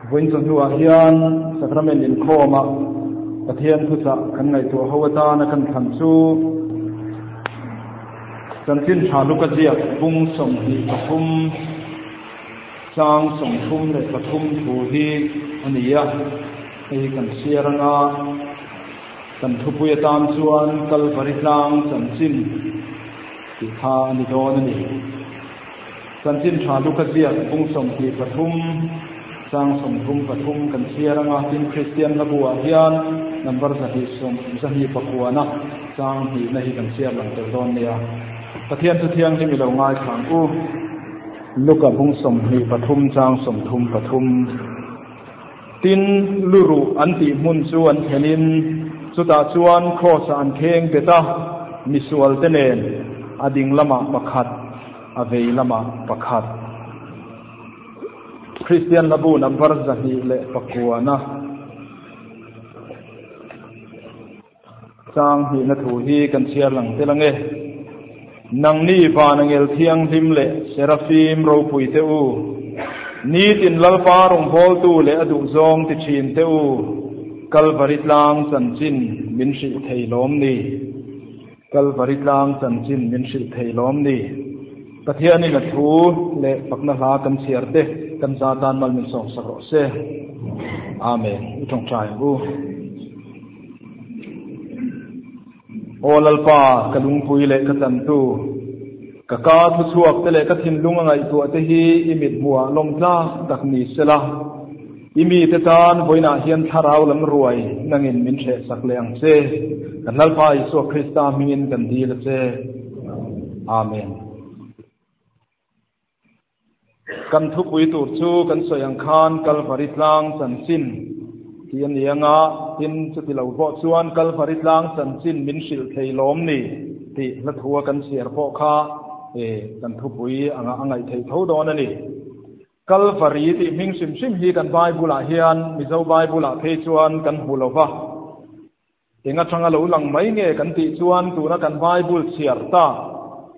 Vawiin chawhnuah hian Sacrament inkhawma Pathian thuchah kan ngaihtuah ho atana kan thlan chu Chanchin Tha Luka ziak bung 23 chang 33 thu hi a ni a, hei hi kan chhiar anga kan thupui atan chuan Kalvari tlang chanchin tih kha a ni dawn a ni. Chanchin tha Luka ziak bung 23, chang 33 kan chhiar anga tin Kristian hlabu-ah hian number zahnih sawm zahnih pakuana chang hnihna hi kan chhiar lang tel dawn nia. Pathian chu thianghlim i lo ngaithla ang u. Luka bung 23 chang 33. Tin, luruh an tih hmun chu an thlenin chutah chuan kraws-ah an kheng bet a, misualte nen a ding lamah pakhat, a vei lamah pakhat. Kristian hlabu number 209-a chang hnihna thu hi kan chhiar lang tel ange. Nangni vanangel thianghlim leh Serafim ropui te u, nitin Lalpa rawngbawltu leh a duhzawng ti thin te u, Kalvari tlang chanchin min hrilh thei lawm ni? Kalvari tlang chanchin min hrilh thei lawm ni? Pathianin a thu leh fakna hla kan chhiar te kan za tan mal min sawmsak rawh se. Amen. I tawngtai ang u. Aw Lalpa, ka lungpui leh ka tlantu, ka ka thuchhuak te leh ka thinlung a ngaihtuah te hi i mithmuhah lawm tlak tak ni sela, i mite tan vawiinah hian thlarau lam ruai nangin min hrehsak leh ang che. Kan Lalpa Isua Krista hmingin kan dil a che. Amen. Kan thupui tur chu kan sawi ang khan Kalvari tlang chanchin tih a ni anga, tin chuti lo pawh chuan Kalvari tlang chanchin min hrilh thei lawm ni tih hla thua kan chhiar pawh kha kan thupui anga a ngaih theih tho dawn a ni. Kalvari tih hming hrim hrim hi kan Bible-ah hian Mizo Bible-ah phei chuan kan hmu lo va. Eng atanga lo lang mai nge kan tih chuan tuna kan Bible chhiar ta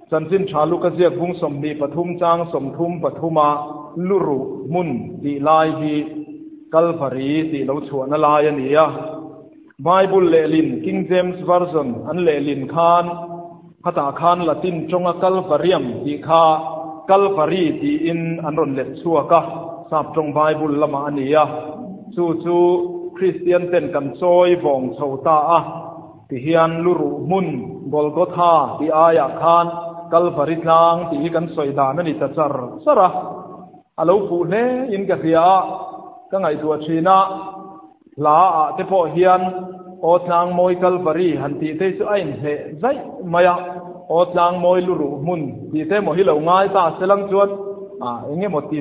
Chanchin Tha Luka ziak bung 23 chang 33 a luruh hmun tih lai hi Kalvari tih lo chhuahna lai a ni a. Bible lehlin King James Version an lehlin khan khatah khan Latin tawnga Kalvariam tih kha Kalvari tiin an rawn let chhuak a, Sap tawng Bible lamah a ni a. Chu chu Kristian ten kan chawi vawng chho ta a, tihian luruh hmun Golgotha tih aiah khan Kalvari tlang tih hi kan sawi dan a ni ta char char a. A lo fuh hle in ka hria a, ka ngaihtuah thin a, hla ah te pawh hian Aw tlang mawi Kalvari han tih te chu a inhleh zaih mai a, Aw tlang mawi luruh hmun tih te emaw hi lo ngai ta selang chuan eng emaw ti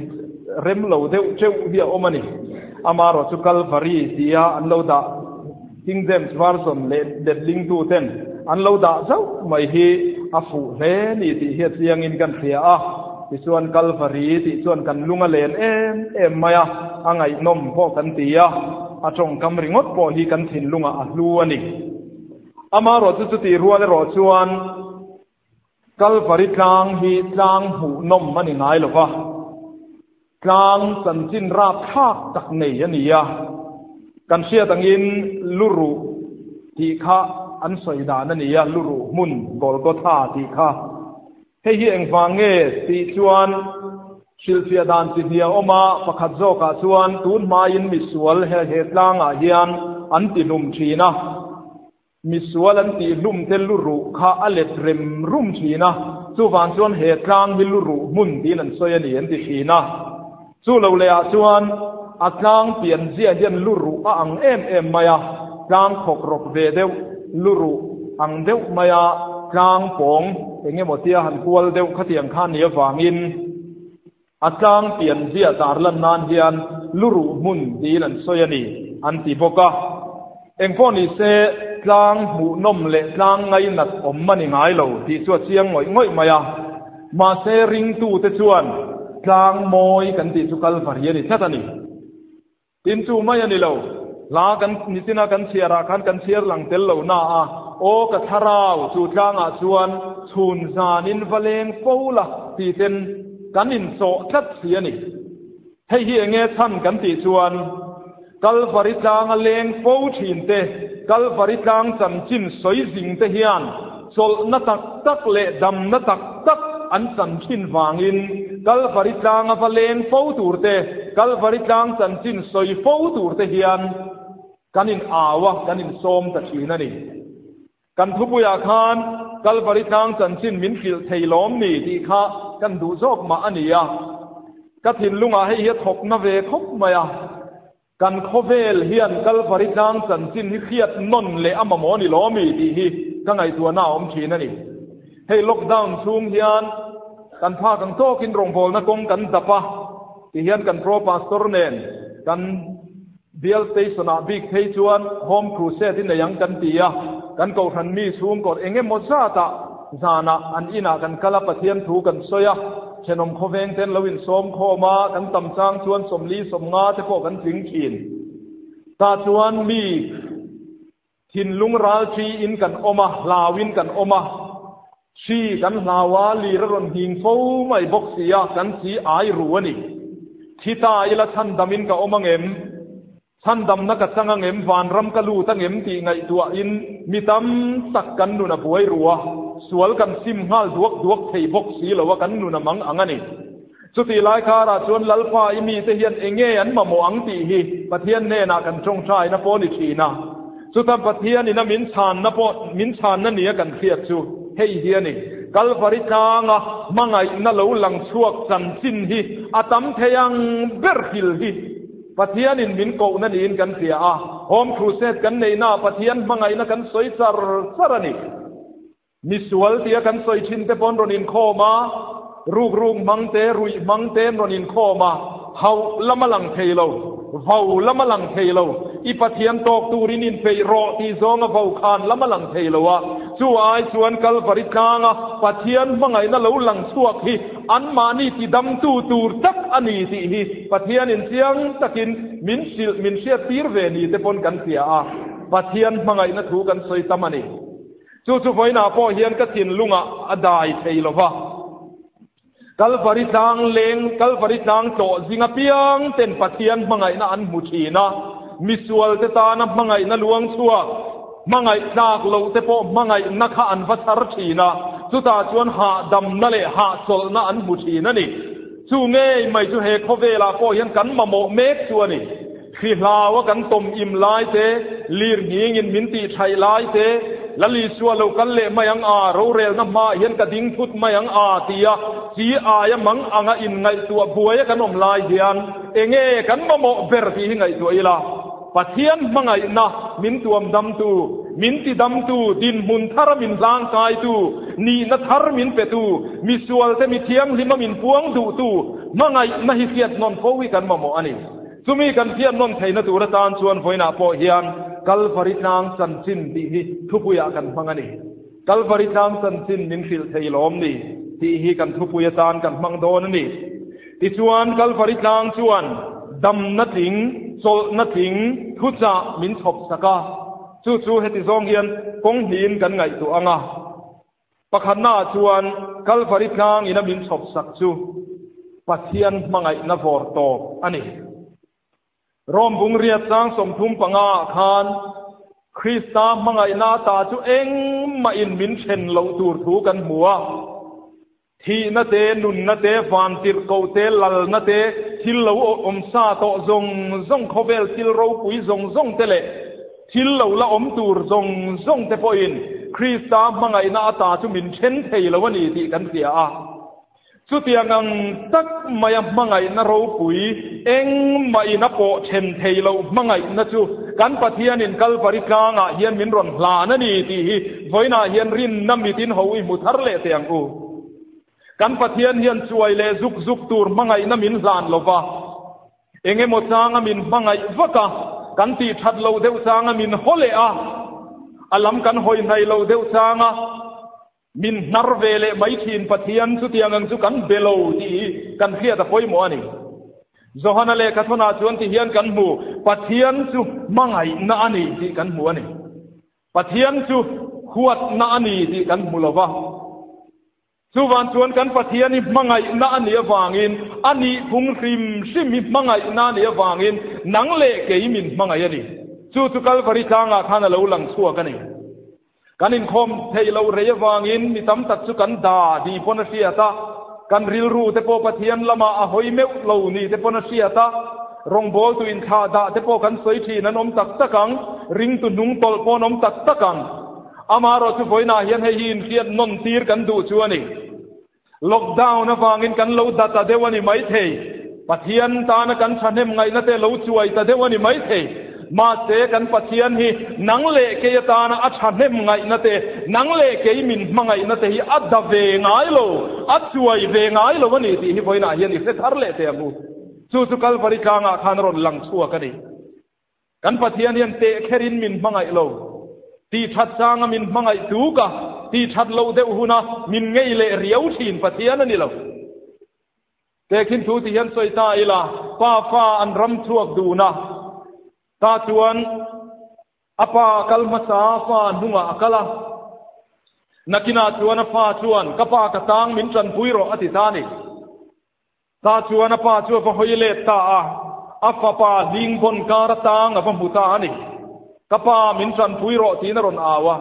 rem lo deuh teuh hi a awm a ni. Amaherawhchu Kalvari tia an lo dah King James Version leh letlingtu ten an lo dah zauh mai hi a fuh hle ni tih hi a chiangin kan hria a. Tichuan Kalvari tih chuan kan lung a len em em mai a, a ngaihnawm pawh kan ti a, a tawngkam ringawt pawh hi kan thinlungah a hlu a ni. Amaherawhchu chutih rual erawh chuan Kalvari tlang hi tlang hmuhnawm a ni ngai lo va, tlang chanchin rapthlak tak nei a ni a. Kan hriat angin luruh tih kha an sawi dan a ni a, luruh hmun Golgotha tih kha. Hei hi engvang nge tih chuan hrilhfiah dan chi hnih a awm a, pakhat zawkah chuan tun hmain misual he he tlangah hian an tihlum thin a. Misual an tihhlum te luruh kha a let rem rum thin a, chuvang chuan he tlang hi luruh hmun tiin an sawi a ni an ti thin a. Chu lo leh ah chuan a tlang pian ziah hian luruh a ang em em mai a, tlang khawk rawk ve deuh, luruh ang deuh mai a, tlang pawng eng emaw tia han kual deuh khatiang kha ni avangin a tlang pian ziah tarlan nan hian luruh hmun tiin an sawi a ni an ti bawk a. Engpawh ni se, tlang hmuhnawm leh tlang ngainat awm a ni ngai lo tih chu a chiang ngawih ngawih mai a. Mahse, ringtute chuan tlang mawi kan tih chu Kalvari a ni tlat a ni. Tin, chu mai a ni lo, hla kan nichina kan chhiarah khan kan chhiar lang tel lo na a, Aw ka thlarau, chu tlangah chuan chhun zanin va leng fo la tih ten kan inchawh tlat si a ni. Hei hi enge chhan kan tih chuan Kalvari tlanga leng fo thin te, Kalvari tlang chanchin sawi zing te hian chawlhna tak tak leh damna tak tak an chan thin vangin Kalvari tlanga va leng fo tur te, Kalvari tlang chanchin sawi fo tur te hian kan in au a, kan in sawm ta thin a ni. Kan thupuiah khan Kalvari tlang chanchin min hrilh thei lawm ni tih kha kan duh zawk mah a ni a. Ka thinlungah hei hi a thawkna ve khawp mai a. Kan khawvel hian Kalvari tlang chanchin hi hriat nawn leh a mamawh ni lawm mi tih hi ka ngaihtuahna a awm thin a ni. Hei lockdown chhung hian kan phak ang tawkin rawngbawlna kawng kan dap a, tihian kan pro pastor nen kan Bial Station ah bik phei chuan Home Crusade i nei ang kan ti a, kan kohhran mi chhungkaw eng emaw zatah zanah an inah kan kal a, Pathian thu kan sawi a, thenawm khawveng ten lo insawm khawm a, kan tam chang chuan 40 50 te pawh kan tling thin. Tah chuan mi thinlung ral thi in kan awm a, hlau in kan awm a, hri kan hlau a, lir a rawn nghing fo mai bawk si a, kan chi ai ru a ni. Thi ta ila chhandam in ka awm angem? Chhandamna ka chang angem? Vanram ka lut angem tih ngaihtuah in mi tam tak kan nun a buai ru a, sual kan sim nghal duak duak thei bawk si lo a, kan nun a mang ang a ni. Chutih lai karah chuan Lalpa i mite hian enge an mamawh ang tih hi Pathian hnenah kan tawngtaina pawh a ni thin a. Chuta Pathianin a min chhanna pawh min chhanna nia kan hriat chu hei hi a ni, Kalvari tlanga hmangaihna lo lang chhuak chanchin hi a tam thei ang ber hil hi Pathianin min kohna niin kan hria a. Home Crusade kan neihnaah Pathian hmangaihna kan sawi char char a ni. Misual tia kan sawi thin te pawn rawn inkhawm a, ruk ruk hmang te, ruih hmang te an rawn inkhawm a, hauh lam a lang thei lo, vau lam a lang thei lo, i Pathian tawk turin inpeih rawh tih zawnga vau khan lam a lang thei lo a, chu ai chuan Kalvari tlanga Pathian hmangaihna lo lang chhuak hi anmahni tidamtu tur tak a ni tih hi Pathianin chiang takin min hrilh, min hriattir ve ni te pawn kan hria a, Pathian hmangaihna thu kan sawi tam a ni. Chu chu vawiinah pawh hian ka thinlungah a dai thei lo va. Kalvari tlang leng, Kalvari tlang tlawh zing apiang ten Pathian hmangaihna an hmu thin a, misualte tana hmangaihna luang chhuak, hmangaih tlak loh te pawh hmangaihna kha an va chhar thin a, chutah chuan hahdamna leh hahchawlhna an hmu thin a ni. Chu ngei mai chu he khawvelah pawh hian kan mamawh mek chu a ni. Hri hlaua kan tawm im lai te, lir nghingin min tih thaih lai te, Lal Isua lo kal leh mai ang a, rorelna hmaah hian ka ding phut mai ang a tia chi aia mang anga inngaihtuah buaia kan awm lai hian enge kan mamawh ber tih hi ngaihtuah ila, Pathian hmangaihna min tuam damtu, min ti damtu, dinhmun thara min hlangkaitu, nihna thar min petu, misualte mi thianghlima min puang duhtu hmangaihna hi hriat nawn fo hi kan mamawh a ni. Chumi kan hriat nawn theihna tur atan chuan vawiinah pawh hian Kalvari tlang chanchin tih hi thupuiah kan hmang a ni. Kalvari tlang chanchin min hrilh thei lawm ni tih hi kan thupui atan kan hmang dawn a ni. Tichuan Kalvari tlang chuan damna tling, chawlhna tling thuchah min chhawp sak a, chu chu heti zawng hian kawng hnihin kan ngaihtuah ang a. Pakhatnaah chuan Kalvari tlang ina min chhawp sak chu Pathian hmangaihna vawr tawp a ni. Rom bungriat chang 35 ah khan Krista hmangaihna ata chu engmahin min then loh tur thu kan hmu a. Thihna te, nunna te, vantirhkoh te, lalna te, thil lo awm sa tawh zawng zawng, khawvel thil ropui zawng zawng te leh Thil lo la awm tur zawng zawng te pawhin Krista hmangaihna ata chu min then thei lo a ni tih kan hria a. Chutiang ang tak maia hmangaihna ropui engmahin a pawh then thei loh hmangaihna chu kan Pathianin Kalvari tlangah hian min rawn hlan a ni tih hi vawiinah hian rinna mitin ho i hmu thar leh teh ang u. Kan Pathian hian chuai leh zuk zuk tur hmangaihna min hlan lo va. Eng emaw changa min hmangaih vak a, kan tih that loh deuh changa min haw leh a, a lam kan hawi hnaih loh deuh changa min hnar ve leh mai thin Pathian chutiang ang chu kan be lo tih hi kan hriat a pawimawh a ni. Johana lehkhathawnah chuan ti hian kan hmu, Pathian chu hmangaihna a ni tih kan hmu a ni. Pathian chu huatna a ni tih kan hmu lo va. Chuvan chuan kan Pathian hi hmangaihna a nih avangin, a nih phung hrim hrim hi hmangaihna a nih avangin nang leh kei min hmangaih a ni. Chu chu Kalvari tlangah khan a lo lang chhuak a ni. Kan inkhawm theih loh rei avangin mi tam tak chu kan da ni pawn a hriat a, kan rilru te pawh Pathian lamah a hawi meuh lo ni te pawn a hriat a, rawngbawltu inthlah dah te pawh kan sawi thin an awm tak tak ang, ringtu hnung tawlh pawh an awm tak tak ang. Amaherawh chu vawiinah hian hei hi inhriat nawn tir kan duh chu a ni. Lockdown avangin kan lo da ta deuh a ni maithei. Pathian tana kan thahnem ngaihna te lo chuai ta deuh a ni maithei. Mahse kan Pathian hi nang leh kei atana a thahnem ngaihna te, nang leh kei min hmangaihna te hi a da ve ngai lo, a chuai ve ngai lo a ni tih hi vawiinah hian i hre thar leh teh ang u. Chu chu Kalvari tlangah khan a rawn lang chhuak a ni. Kan Pathian hian teh kherin min hmangaih lo. Tih that changa min hmangaih tuk a, tih that loh deuh huna min ngei leh riau thin Pathian a ni lo. Tehkhin thu ti hian sawi ta ila, pa fa an ram chhuak dun a, ta chuan a pa a kal hmasa, fa hnungah a kal a. Nakinah chuan a fa chuan, Ka pa ka tang min tanpui rawh a ti ta a ni. Ta chuan a pa chu a va hawi let ta a, a fapa hling bawn kar atang a va hmu ta a ni. Ka pa, min tanpui rawh tiin a rawn au a.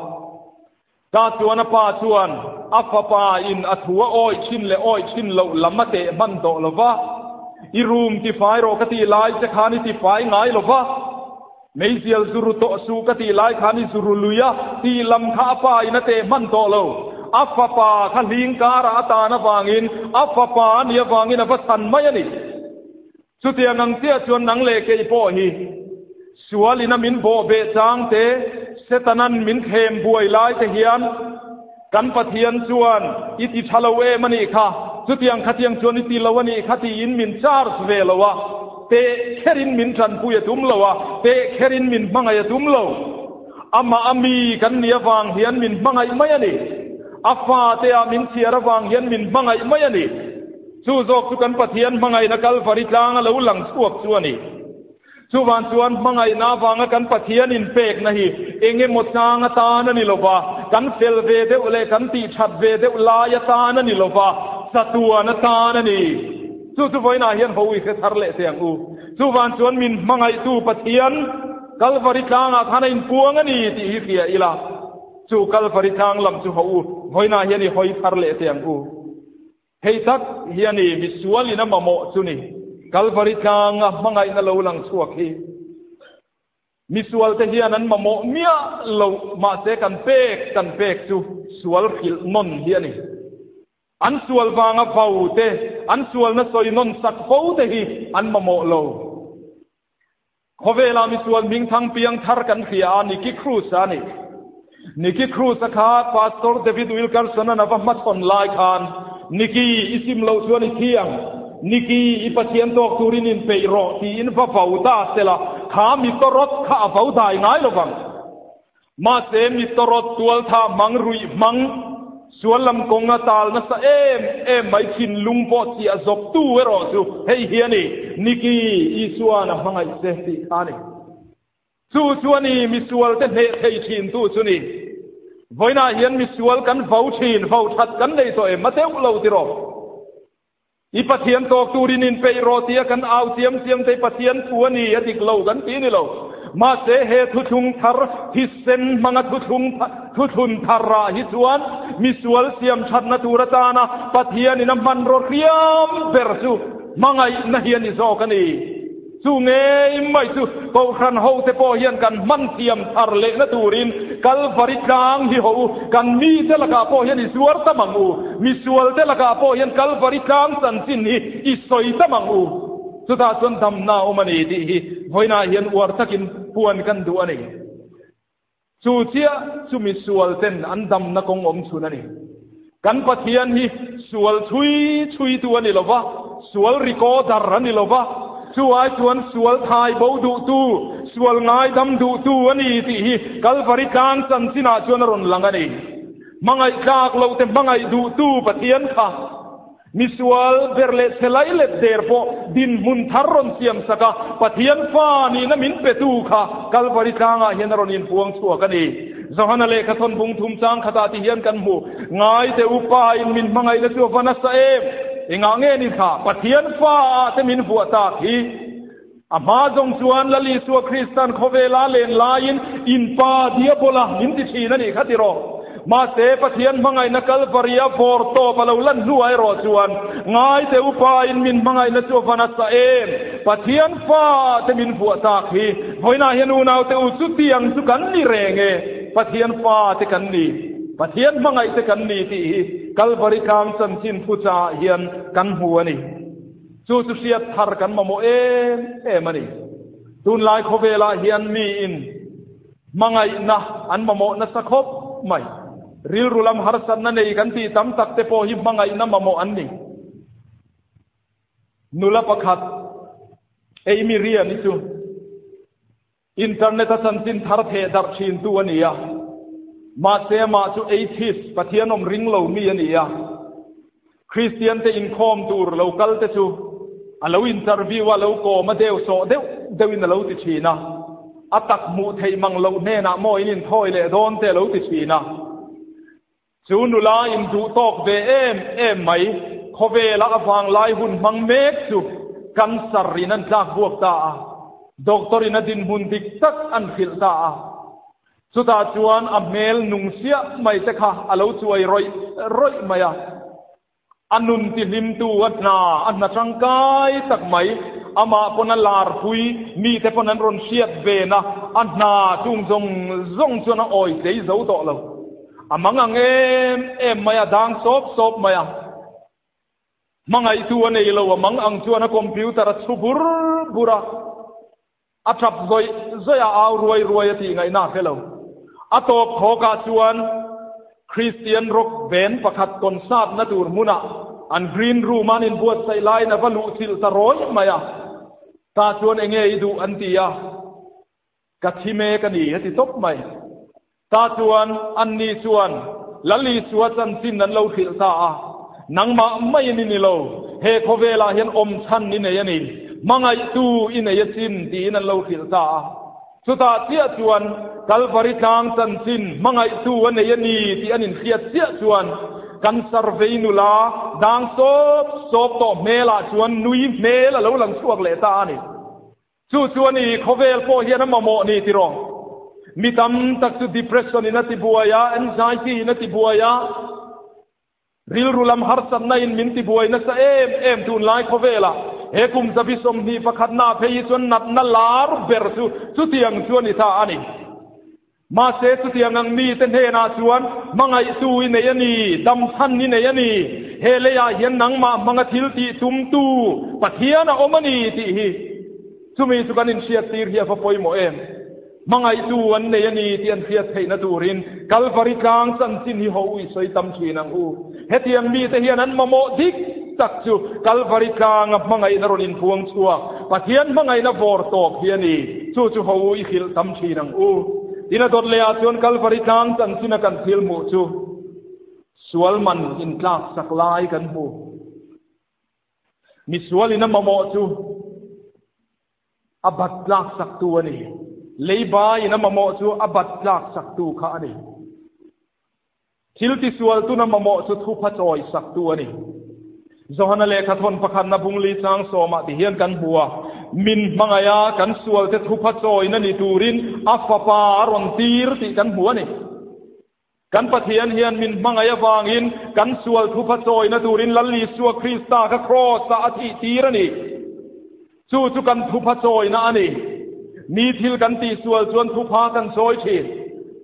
Ta chuan a pa chuan a fapa in a thu a awih thin leh awih thin loh lam a teh hman tawh lo va, I room tifai rawh ka tih lai che khan i tifai ngai lo va, meizial zuru tawh suh ka tih lai khan i zuru lui a tih lam kha a pa in a teh hman tawh lo. A fapa kha hling karah a tan avangin a fapa a nih avangin a va chhan mai a ni. Chutiang ang chiah chuan nang leh kei pawh hi sual ina min bawh beh chang te, Setanan min thlem buai lai te hian kan Pathian chuan i ti tha lo em a nih kha, chutiang khatiang chuan i ti lo a nih kha tiin min charge ve lo a, teh kherin min tanpui a tum lo a, teh kherin min hmangaih a tum lo. Amah a mi kan nih avang hian min hmangaih mai a ni. A fate ah min chhiar avang hian min hmangaih mai a ni. Chu zawk chu kan Pathian hmangaihna Kalvari tlanga lo lang chhuak chu a ni. Chuvan chuan hmangaihna avanga kan Pathian inpekna hi eng emaw chang atan a ni lo va, kan fel ve deuh leh kan tih that ve deuh lai atan a ni lo va, chatuan atan a ni. Chu chu vawiinah hian ho i hre thar leh teh ang u. Chuvan chuan min hmangaihtu Pathian Kalvari tlangah khan a inpuang a ni tih hi hria ila, chu Kalvari tlang lam chu ho u, vawiinah hian i hawi thar leh teh ang u. Hei tak hi a ni, misual in a mamawh chu ni. Kalvari tlanga hmangaihna lo lang chhuak hi. Misual te hian an mamawh miah lo, mahse kan pek kan pek chu sual hrilh nawn hi a ni. An sual vanga vau te, an sualna sawi nawn sak fo te hi an mamawh lo. Khawvela misual hmingthang piang thar kan hria a, Nicky Cruz a ni. Nicky Cruz a kha Pastor David Wilkerson an a va hmachhawn lai khan, Nicky, i sim loh chuan i thi ang. Nicky, i Pathian tawk turin inpeih rawh, tiin va vau ta sela, kha mi tawrawt kha a vau dai ngai lovang. Mahse, mi tawrawt tualtha hmang ruih hmang, sual lam kawng a tal nasa em em mai thinlung pawh chiah zawk tu erawh chu hei hi a ni, Niki, Isua'n a hmangaih che tih kha a ni. Chu chu a ni, misual te hneh thei thin tu chu ni. Vawiinah hian misual kan vo thin, vo that kan nei tawh em? A deuh lo tiraw? I Pathian tawk turin inpeih rawh tia kan au chiam chiam te Pathian thu a ni, a dik lo kan ti ni lo. Mahse he thuthlung thar thisen hmanga thuthlung thuthlun thar ah hi chuan misual siam thatna tur atana Pathianin a hmanraw hriam ber chu hmangaihna hi a ni zawk a ni. Chu ngei mai chu Kohhran hote pawh hian kan hman thiam thar lehna turin Kalvari tlang hi ho u, kan mite lakah pawh hian i zuar tam ang u, misual te lakah pawh hian Kalvari tlang chanchin hi i sawi tam ang u. Chutah chuan damna a awm a ni tih hi vawiinah hian uar takin puan kan duh a ni. Chu chiah chu misual ten an damna kawng awm chhun a ni. Kan Pathian hi sual chhui chhuitu a ni lo va, sual rikawdar a ni lo va, chu ai chuan sual thai bo duhtu, sual ngaidam duhtu a ni tih hi Kalvari tlang chanchinah chuan a rawn lang a ni. Hmangaih tlak loh te hmangaih duhtu Pathian kha. Misual ber leh chhe lai let der pawh dinhmun thar rawn siam sak a, Pathian fa nihna min petu kha Kalvari tlangah hian a rawn inpuang chhuak a ni. Johana lehkha thawn bung thum chang khatah ti hian kan hmu, Ngai teh u, Pa in min hmangaihna chu a va nasa em! Engah nge ni thla? Pathian fa ah te min vuah tak hi. A hma zawng chuan Lal Isua Kristan khawvela len laiin in pa diabola min ti thin a nih kha tiraw? Mahse, Pathian hmangaihna Kalvaria vawr tawp a lo lan hnuah erawh chuan ngai teh u, Pa in min hmangaihna chu a va nasa em! Pathian fa te min vuah tak hi. Vawiinah hian unaute u chutiang chu kan ni reng e, Pathian fa te kan ni, Pathian hmangaih te kan ni tih hi Kalvari tlang chanchin thuchaah hian kan hmu a ni. Chu chu hriat thar kan mamawh em em a ni. Tunlai khawvelah hian miin hmangaihna an mamawh nasa khawp mai. Rilru lam harsatna nei kan tih tam tak te pawh hi hmangaihna mamawh an ni. Nula pakhat Amy Rian-i chu Internet a chanchin thar theh darh thintu a ni a. Mahse amah chu atheist, Pathian awm ring lo mi a ni a. Kristian te inkhawm tur lo kal te chu a lo interview a, lo kawm a deu sawh deuh deuhin a lo ti thin a. A tak hmuh theih mang loh hnenah maw in inthawi leh dawn te a lo ti thin a. Chu nula induh tawk ve em em mai, khawvela a vanglai hun hmang mek chu cancer in an tlak buak ta a, doctor in a dinhmun dik tak an hrilh ta a. Chutah chuan a hmel nung siah mai te kha a lo chuai rawih rawih mai a. A nun tihlimtu a hna, a hna tangkai tak mai, amah pawn a larpui, mite pawn an rawn hriat vena a hna chung zawng zawng chuan a awi tlei zo tawh lo. A mang ang em em mai a, dang sawp sawp mai a. Hmangaihtu a nei lo, a mang ang chuan a computer a chhu bur bur a. A tap zawih zawih a, au ruai ruai a tih ngaihna a hre lo. A tawp thawkah chuan Christian rock band pakhat concert na tur hmunah an green room a an inbuatsaih laiin a va luhchilh ta rawih mai a. Tah chuan enge i duh an ti a, ka thi mek a ni a ti tawp mai. Tah chuan anni chuan Lal Isua chanchin an lo hrilh ta a, Nangmah maiin i ni lo, he khawvelah hian awm chhan i nei a ni, hmangaihtu i nei asin, tiin an lo hrilh ta a. Chutah chiah chuan Kalvari tlang chanchin hmangaihtu a nei a ni tih an inhriat chiah chuan kan survey nula dang sawp sawp tawh hmelah chuan nui hmel a lo lang chhuak leh ta a ni. Chu chu a ni, khawvel pawh hian a mamawh ni tiraw? Mi tam tak chu depression in a ti buai a, anxiety in a ti buai a, rilru lam harsatna in min ti buai nasa em em tunlai khawvelah. He kum zabi 21 na phei hi chuan natna lar ber chu chutiang chu a ni ta a ni. Mahse chutiang ang mite hnenah chuan hmangaihtu i nei a ni, damchhan i nei a ni, he leiah hian nangmah hmanga thil tih tumtu Pathian a awm a ni tih hi chumi chu kan inhriattir hi a va pawimawh em. Hmangaihtu an nei a ni tih an hriat theihna turin Kalvari tlang chanchin hi ho i sawi tam thin ang u. Hetiang mite hian an mamawh dik tak chu Kalvari tlanga hmangaihna rawn inpuang chhuak, Pathian hmangaihna vawr tawp hi a ni. Chu chu ho u i hrilh tam thin ang u. Tin a dawt lehah chuan Kalvari tlang chanchina kan thil hmuh chu sual man intlak sak lai kan hmu. Misualin a mamawh chu a bat tlak saktu a ni. Leiba in a mamawh chu a bat tlak saktu kha a ni. Thil tisual tuna mamawh chu thupha chawi saktu a ni. Johana lehkha thawn pakhatna bungli chang sawmah ti hian kan hmu a, Min hmangaiha kan sualte thupha chawina ni turin a fapa a rawn tir tih kan hmu a ni. Kan Pathian hian min hmangaih avangin kan sual thupha chawina turin Lal Isua Krista kha kraws-ah a thih tir a ni. Chu chu kan thupha chawina a ni. Mi thil kan tihsual chuan thupha kan chawi thin.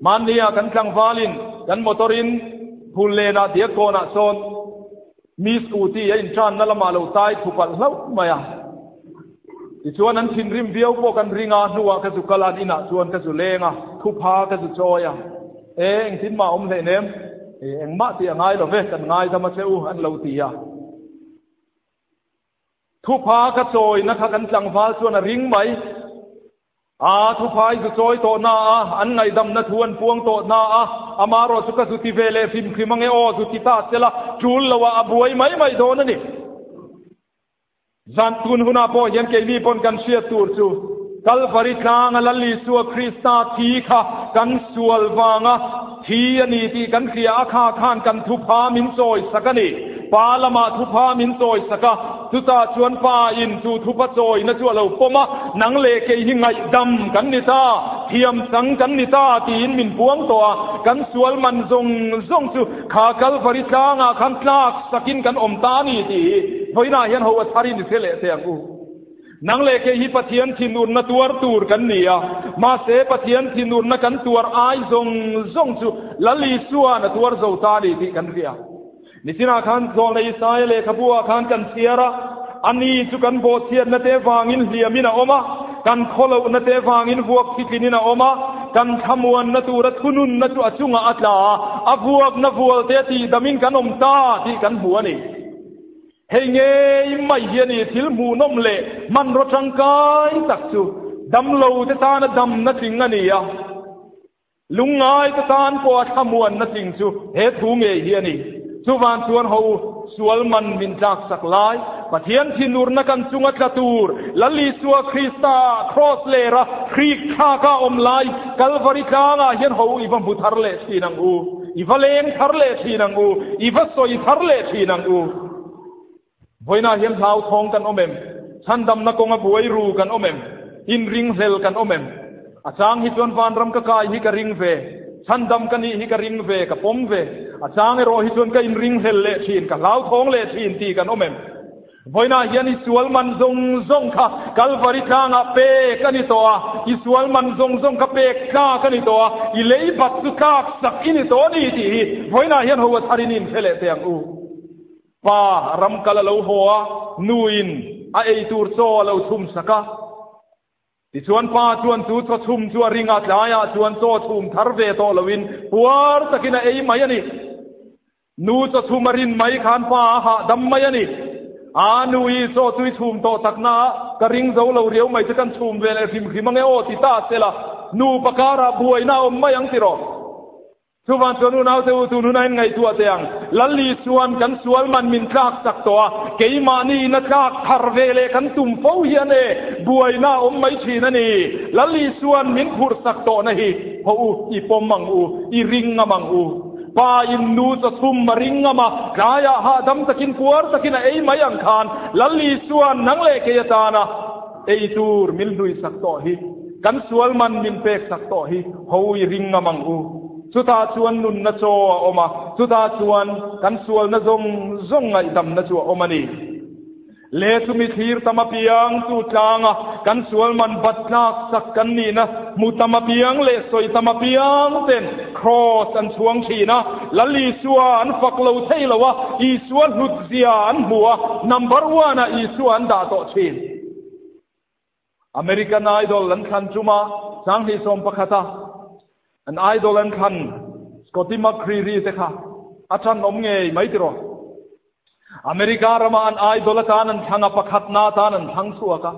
Hmannia kan tlangvalin kan motor-in phul lenah diak kawnah sawn mi scooty a intanna lamah lo tai thu palh hlauh mai a. Tichuan an thinrim viau pawh kan ring a, hnuah ka zu kal a, an inah chuan ka zu leng a, thupha ka zu chawi a. E, engtin mah awm hleinem, engmah tih a ngai lo ve, kan ngaidam a che u, an lo ti a. Thupha ka chawina kha kan tlangval chuan a ring mai. A thupha i zu chawi tawh na a, an ngaihdamna thu an puang tawh na a, amarawh chu ka zu ti ve leh hrim hrim ange aw, zu ti ta sela, tul lo ah a buai mai mai dawn a ni. Zan tun hunah pawh hian keini pawn kan hriat tur chu. Kalvari tlanga Lal Isua Krista thi kha kan sual vanga thi a ni tih kan hria a, kha khan kan thupha min chawi sak a ni. Pa lamah thupha min chawi sak a, chutah chuan Pa in chu thupha chawina chu a lo pawm a, nang leh kei hi ngaihdam kan ni ta, thiam chang kan ni ta tiin min puang tawh a, kan sual man zawng zawng chu kha Kalvari tlangah khan tlak sakin kan awm ta a ni tih hi vawiinah hian ho a tharin i hre leh teh ang u. Nang leh kei hi Pathian thinurna tuar tur kan ni a, mahse Pathian thinurna kan tuar ai zawng zawng chu Lal Isua'n a tuar zo ta a ni tih kan hria. Nichinah khan Zawlna Isaia lehkhabu-ah khan kan chhiar a, Ani chu kan bawhchhiatna te vangin hliamin a awm a, kan khawlohna te vangin vuak thitlinin a awm a, kan thlamuanna tura thununna chu a chungah a tla a, a vuakna vualte a tihdamin kan awm ta tih kan hmu a ni. Hei ngei mai hi a ni thil hmuhnawm leh hmanraw tangkai tak chu damlo te tana damna tling a ni a, lungngai te tan pawha thlamuanna tling chu he thu ngei hi a ni. Chuvan chuan ho sual man min tlak sak lai, Pathian thinurna kan chunga tla tur, Lal Isua Krista Kraws lera hrik thlaka awm lai Kalvari tlangah hian ho i va hmu thar leh thin ang u. I va leng thar leh thin ang u, i va sawi thar leh thin ang u. Vawiinah hian hlauthawng kan awm em? Chhandamna kawnga buai ru kan awm em? Inringhlel kan awm em? A chang hi chuan vanram ka kai hi ka ring ve, chhandam ka nih hi ka ring ve, ka pawm ve. A chang erawh hi chuan ka inringhlel leh thin, ka hlauthawng leh thin tih kan awm em? Vawiinah hian i sual man zawng zawng kha Kalvari tlangah pek a ni tawh a, i sual man zawng zawng kha pek tlak a ni tawh a, i lei bat chu tlak sak i ni tawh a ni tih hi vawiinah hian ho a tharin i inhre leh teh ang u. Pa ram kal a lo haw a, nuin a ei tur chaw a lo chhum sak a. Tichuan pa chuan chu chaw chhum chu a ring a, tlaiah chuan chaw chhum thar ve tawh loin puar takin a ei mai a ni. Nu chaw chhum a rin mai khan pa a hahdam mai a ni. A nu i chaw chu i chhum tawh tak na a, ka ring zo lo riau mai che kan chhum ve leh hrim hrim ange aw ti ta se la, nupa karah buaina a awm mai ang tiraw. Chuvan chuan unau te u tun huna in ngaihtuah teh ang, Lal Isua'n kan sual man min tlak sak tawh a, keimahni in a tlak thar ve leh kan tum fo hian e, buaina a awm mai thin a ni. Lal Isua'n min phurh sak tawhna hi haw u, i pawm ang u, i ring ngam ang u. Pa in nu chaw chhum a ring ngam a, tlaiah hahdam takin puar takin a ei mai ang khan Lal Isua'n nang leh kei atana ei tur min hlui sak tawh hi, kan sual man min pek sak tawh hi ho i ring ngam ang u. Chutah chuan nunna chaw a awm a, chutah chuan kan sualna zawng zawng ngaihdamna chu a awm a ni. Le chumi thlir tam apiang chu tlanga kan sual man bat tlak sak kan nihna hmu tam apiang leh sawi tam apiang ten Kraws an chhuang thin a, Lal Isua an fak lo thei lo a, Isua hlut zia an hmu a, number one ah Isua an dah tawh thin. American Idol an thlan chuma sanghnih 11 a an idol an thlan Scotty McCreery te kha a than awm ngei mai tiraw. America rama an idol atan an thlang a, pakhatna atan an thlang chhuak a.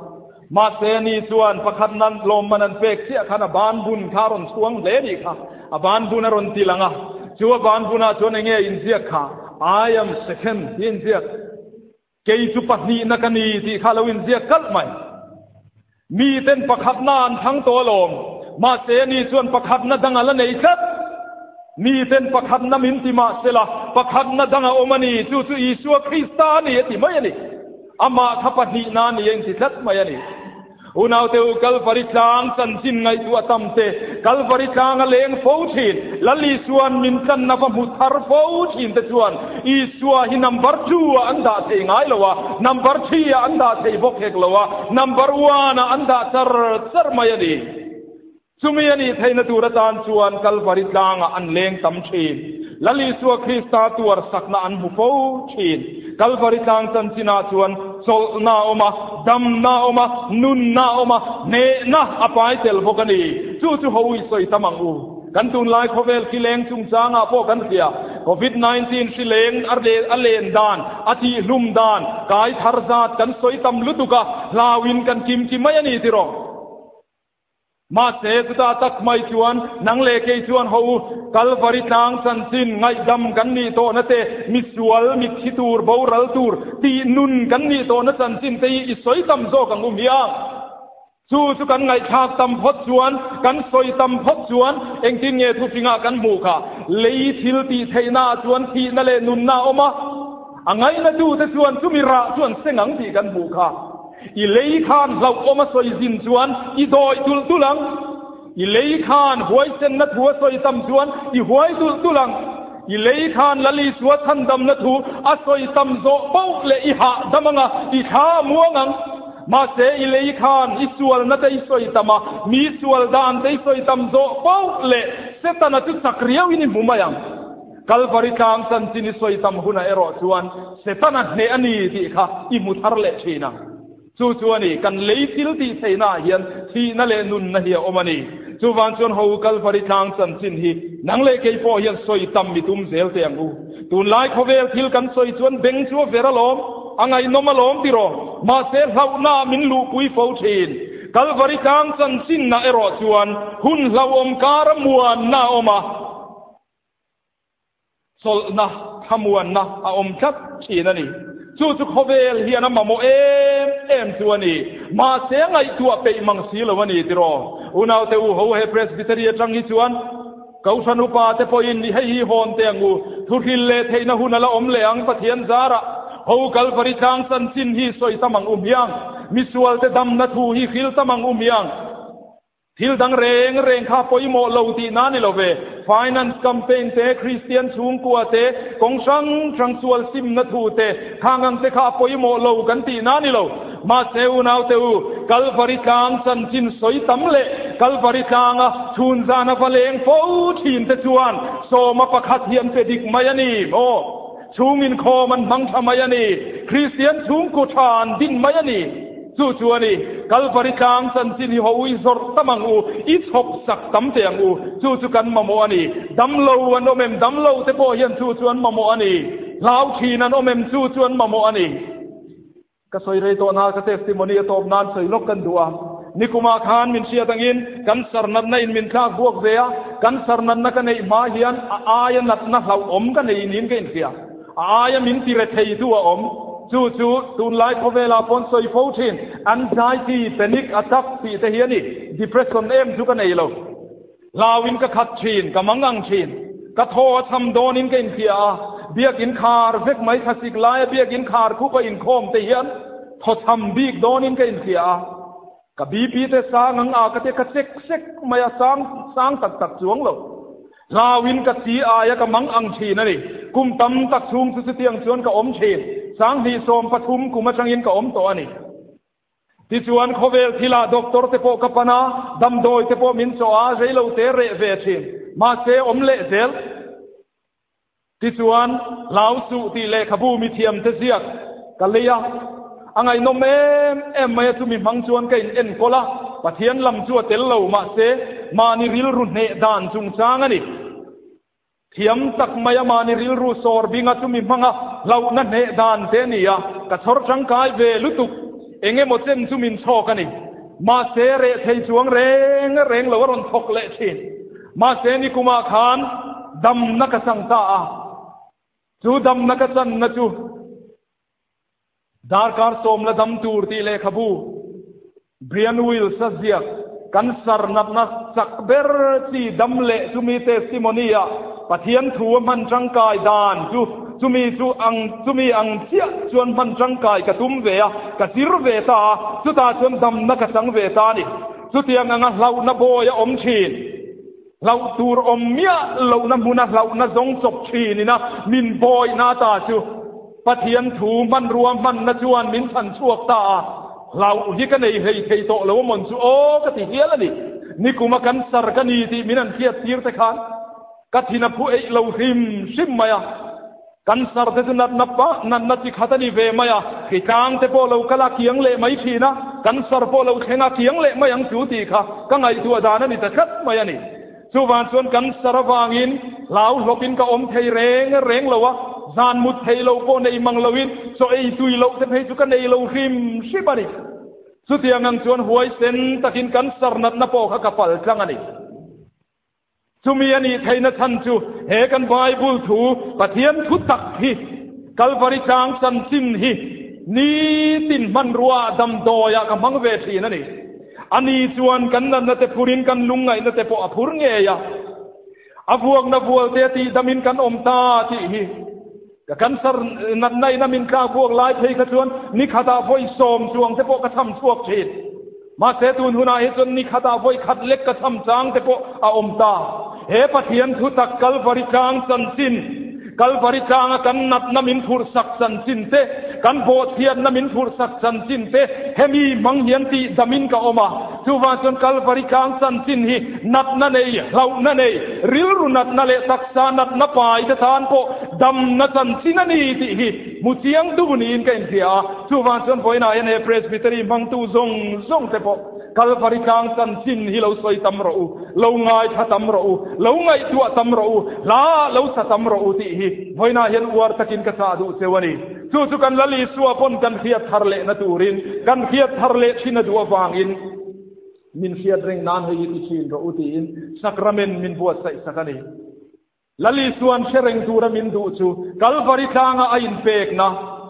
Mahse ani chuan pakhatna lawmman an pek chiah khan a ban bun kha a rawn chhuang hle nih kha. A ban bun a rawn ti lang a. Chu a ban bunah chuan enge inziak kha? I am second tih a inziak. Kei chu pahnihna ka ni tih kha lo inziak kalh mai. Miten pakhatna an thlang tawh alawm. Mahse ani chuan pakhatna dang a la nei tlat. Miten pakhatna min ti mah sela, pakhatna dang a awm a ni, chu chu Isua Krista a ni a ti mai a ni. Amah kha pahnihna a ni a inti tlat mai a ni. Unaute u, Kalvari tlang chanchin ngaihtuah tam te, Kalvari tlang a leng fo thin, Lal Isua'n min tlanna va hmu thar fo thin te chuan Isua hi number two ah an dah thei ngai lo a, number three ah an dah thei bawk hek lo a, number one ah an dah char char mai a ni. Chumi a nih theihna tur atan chuan Kalvari tlangah an leng tam thin. Lal Isua Krista tuar sakna an hmu fo thin. Kalvari tlang chanchinah chuan chawlhna a awm a, damna a awm a, nunna a awm a, hnehna a pai tel bawk a ni. Chu chu ho i sawi tam ang u. Kan tunlai khawvel khi leng chungchangah pawh kan hria. Covid 19 hri leng a len dan, a tihhlum dan, kai thar zat kan sawi tam lutuk a, hlauin kan kimki mai a ni tiraw? Mahse, chutah tak mai chuan nang leh kei chuan ho u, Kalvari tlang chanchin ngaihdam kan nih tawhna te, misual, mitthi tur, boral tur, tih nun kan nih tawhna chanchin te hi i sawi tam zawk ang u hmiang. Chu chu kan ngaihthlak tam phawt chuan, kan sawi tam phawt chuan engtin nge thufingah kan hmuh kha? Lei thil tih theihnaah chuan thihna leh nunna a awm a, a ngainatute chuan chumi rah chu an seng ang tih kan hmuh kha. I lei khan hlauhawm a sawi zin chuan i dawi tulh tulh ang. I lei khan huaisenna thu a sawi tam chuan i huai tulh tulh ang. I lei khan Lal Isua chhandamna thu a sawi tam zawh poh leh i hahdam ang a, i thla a muang ang. Mahse, i lei khan i sualna te i sawi tam a, mi sual dan te i sawi tam zawh poh leh Setana chu chak riauin i hmu mai ang. Kalvari tlang chanchin i sawi tam hunah erawh chuan Setana hneh a ni tih kha i hmu thar leh thin ang. Chu chu a ni, kan lei thil tih theihnaah hian thihna leh nunna hi a awm a ni. Chuvang chuan ho Kalvari tlang chanchin hi nang leh kei pawh hian sawi tam i tum zel teh ang u. Tunlai khawvel thil kan sawi chuan beng chu a ver alawm, a ngaihnawm alawm tiraw? Mahse hlauhnaah min luhpui fo thin. Kalvari tlang chanchinna erawh chuan hun hlauhawm kara muanna a awm a. Chawlhna, thlamuanna a awm tlat thin a ni. Chu chu khawvel hian a mamawh em em chu a ni. Mahse a ngaihtuah peih mang si lo a ni tiraw? Unaute u ho he Presbytery atang hi chuan Kohhran upa te pawhin hei hi hawn teh ang u. Thuhril leh theihna hun a la awm leh ang Pathian zarah. Ho Kalvari tlang chanchin hi sawi tam ang u hmiang. Misualte damna thu hi hril tam ang u hmiang. Thil dang reng reng kha pawimawh lo tih na ni lo ve. Finance campaign te, Kristian chhungkua te, kawng hrang hrang sual simna thu te, khang ang te kha a pawimawh lo kan tih na ni lo. Mahse unaute u, Kalvari tlang chanchin sawi tam leh Kalvari tlanga chhun zana va leng fo thin te chuan sawma pakhat hi an pe dik mai a ni maw? Chhung inkhawm an hmang tha mai a ni. Kristian chhungkaw tha an din mai a ni. Chu chu a ni, Kalvari tlang chanchin hi haw ui zawrh tam ang u, i chhawp sak tam teh ang u. Chu chu kan mamawh a ni. Damlo an awm em? Damlo te pawh hian chu chu an mamawh a ni. Hlau thin an awm em? Chu chu an mamawh a ni. Ka sawi rei tawh na, ka testimony a tawp nan sawi lawk kan duh a. Nikumah khan min hriat angin cancer natna in min thlak buak ve a, cancer natna ka neih hma hian a aia natna hlauhawm ka nei niin ka inhria. A aia min ti rethei tu a awm. Chu chu tunlai khawvelah pawn sawi fo thin, anxiety, panic attack tih te hi a ni. Depression em chu ka nei lo. Hlauin ka khat thin, ka mangang thin. Ka thaw a cham dawnin ka inhria a, biakin khar vek mai thlasik laia biakin khar khupa inkhawm te hian thaw cham bik dawnin ka inhria a. Ka BP te sang ang a ka te ka chek sek mai a, sang sang tak tak chuang lo. Hlauin ka chi aia ka mangang thin a ni. Kum tam tak chhung chu chutiang chuan ka awm thin. Sanghnih 13 kum atangin ka awm tawh a ni. Tichuan khawvel thilah doctor te pawh ka pan a, damdawi te pawh min chawh a, reilo te reh ve thin. Mahse awm leh zel. Tichuan hlau suh tih lehkhabu mithiam te ziak ka lei a, a ngaihnawm em em mai a, chumi hmang chuan ka in enkawl a, Pathian lam chu a tel lo, mahse mahni rilru hneh dan chungchang a ni. Thiam tak mai a mahni rilru sawr binga chumi hmanga hlauhna hneh dan te a ni a, ka chhawr tangkai ve lutuk. Eng emaw chen chu min chhawk a ni. Mahse reh thei chuang reng reng lo a rawn thawk leh thin. Mahse nikumah khan damna ka chang ta a, chu damna ka channa chu Darkar sawm la dam tur tih lehkhabu Brian Wills a ziak cancer natna chak ber chi dam leh chumi testimony ah Pathian thu a hman tangkai dan chu chumi chu ang chumi ang chiah chuan hman tangkai ka tum ve a, ka zir ve ta a, chutah chuan damna ka chang ve ta a ni. Chutiang anga hlauhna bawi a awm thin. Hlauh tur awm miah lohna hmuna hlauhna zawng chawp thin ina min bawihna ta chu Pathian thu hmanrua hmanna chuan min chhan chhuak ta a, hlauh hi ka nei hlei thei tawh lo amawn chu aw ka ti hial a ni. Nikuma cancer ka ni tih min an hriat tir te khan ka thin a phu eih lo hrim hrim mai a. Cancer te chu natna pa natna chi khat a ni ve mai a, hritlang te pawh lo kal a kiang leh mai thin a, cancer pawh lo thleng a kiang leh mai ang chu tih kha ka ngaihtuah dan a ni ta tlat mai a ni. Chuvang chuan cancer avangin hlau hlawpin ka awm thei reng reng lo a, zan mut thei lo pawh nei mang loin chaw ei tui loh te phei chu ka nei lo hrim hrim a ni. Chutiang ang chuan huaisen takin cancer natna pawh kha ka pal tlang a ni. Chumi a nih theihna chhan chu he kan Bible thu Pathian thu tak hi Kalvari tlang chanchin hi nitin hmanrua damdawiah ka hmang ve thin a ni. Ani chuan kan natna te phurin kan lungngaihna te pawh a phur ngei a. A vuakna vualte a tihdamin kan awm ta tih hi. Ka cancer natna in a min tlak vuak lai phei kha chuan ni khatah vawi sawm chuang te pawh ka cham chhuak thin. Mahse tun hunah hi chuan ni khatah vawi khat lek ka cham chang te pawh a awm ta. He Pathian thutak Kalvari tlang chanchin, Kalvari tlanga kan natna min phurhsak chanchin te, kan bawhchhiatna min phurhsak chanchin te hemi hmang hian tihdamin ka awm a. Chuvang chuan Kalvari tlang chanchin hi natna nei, hlauhna nei, rilru natna leh taksa natna pai te tan pawh damna chanchin a ni tih hi hmu chiang duh niin ka inhria a. Chuvang chuan vawiinah hian he Presbytery hmangtu zawng zawng te pawh Kalvari tlang chanchin hi lo sawi tam rawh u, lo ngaithla tam rawh u, lo ngaihtuah tam rawh u, hla lo sa tam rawh u tih hi vawiinah hian uar takin ka chah duh cheu a ni. Chu chu kan Lal Isua pawn kan hriat thar lehna turin, kan hriat thar leh thin a duh avangin min hriat reng nan hei hi ti thin rawh u tiin sakramen min buatsaih sak a ni. Lal Isua'n hre reng tura min duh chu Kalvari tlanga a inpekna,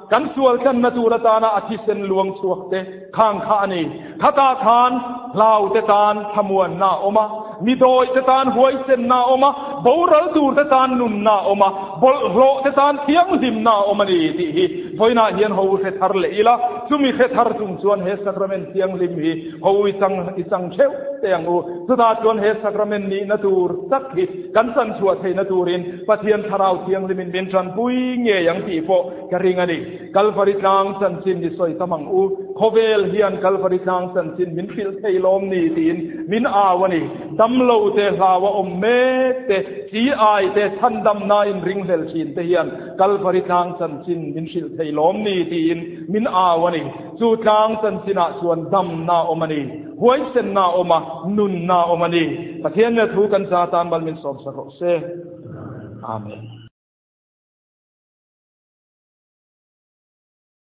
kan sual tlanna tur atana a thisen luang chhuak te khang kha a ni. Khatah khan hlaute tan thlamuanna a awm a, midawih te tan huaisenna a awm a, boral tur te tan nunna a awm a, bawlhhlawh te tan thianghlimna a awm a ni tih hi vawiinah hian ho hre thar leh ila, chumi hre thar chung chuan he sakramen thianghlim hi ho i chang i chang theuh teh ang u. Chutah chuan he sakramen nihna tur tak hi kan chanchhuah theihna turin Pathian Thlarau Thianghlimin min tanpui ngei ang tih pawh ka ring a ni. Kalvari tlang chanchin i sawi tam ang u. Khawvel hian Kalvari tlang chanchin min hrilh thei lawm ni tiin min au a ni. Damlo te, hlau a awm mek te, chi ai te, chhandamna in ringhlel thin te hian Kalvari tlang chanchin min hrilh thei lawm ni tiin min au a ni. Chu tlang chanchinah chuan damna a awm a ni, huaisenna a awm a, nunna a awm a ni. Pathian nia thu kan za tan mal min sawmsak rawh se. Amen.